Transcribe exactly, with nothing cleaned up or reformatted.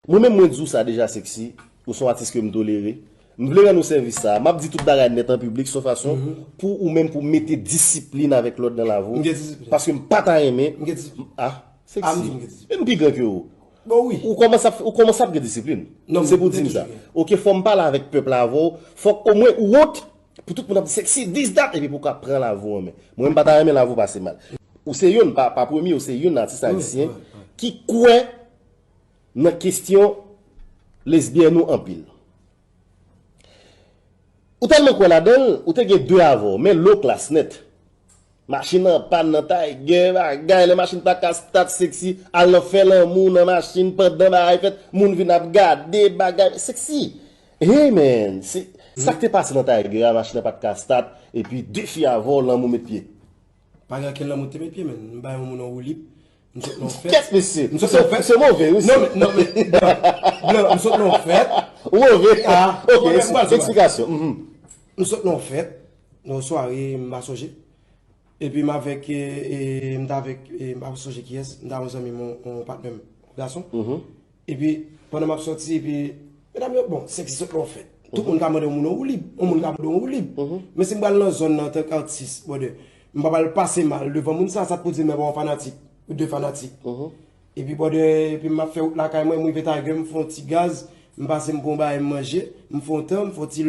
Mwen menm mwen di w sa deja, Sexy, ou se yon atis ke m tolere. M vle rann ou sèvis sa. M ap di tout bagay nèt an piblik, se yon fason pou ou menm pou mete disiplin avèk lòd nan lavi w. M gen disiplin. Paske m pa ta renmen. M gen disiplin. Ah, Ah, m di Sexy. m gen disiplin. Men m pi gran ke ou. Bon, wi. Ou kòmanse ap, ou kòmanse ap gen disiplin. Non, Se m pou gen di m sa. disiplin. Ok, fò m pale avèk pèp la avè w. Fòk omwen ou wont pou tout moun ap di Sexy, this, that, epi pou w ka pran lavi w an men. Mwen, m pa ta renmen lavi w pase mal. Ou se youn, pa, pa premye, ou se youn nan atis ayisyen Wi, wi, wi. Ki kwè nan kesyon lesbyèn ou anpil. Ou tèlman kwè ladan l, ou te gen de avè w, men low class nèt. Machin an pàn nan Tiger, bagay, lè machin pa ka stat, Sexy, al nan fè lanmou nan machin pandan bagay fèt, moun vin ap gade bagay, Sexy. Hey man, se sa k te pase nan Tiger a, machin an pa t ka stat, epi de fi avè w, lanmou met pye. Pa gen ankenn lanmou te met pye, men m bay yon moun yon woulib. M sot nan yon fèt. Kèt mesye, M sot nan yon fèt. Se move wi. Non, men, non, men, blan, blan, m sot nan yon fèt. Ou move. Ah, Ok, mwen menm, mwen, eksplikasyon. Mhm. M sot nan yon fèt, nan yon sware, m pa sonje. Epi m avèk, e, e, m t avèk, e, m pa sonje kiyès, m t avèk yon zanmi m, yon patnè m, gason. Epi, pandan m ap sòti, epi, medam yo, bon, Sexy sot nan yon fèt. Tout moun ka mande yon moun yon woulib, yon moun ka mande yon woulib. Men si m pral nan zòn nan antanke atis, brother, m pa pral pase mal devan moun sa, sa t pou di m, men bon, fanatik, ou de fanatik. Epi, brother, epi m ap fè wout lakay mwen, m rive Tiger, m fè yon ti gaz, m pase m pran yon bagay m manje, m fè yon tan, m fè yon ti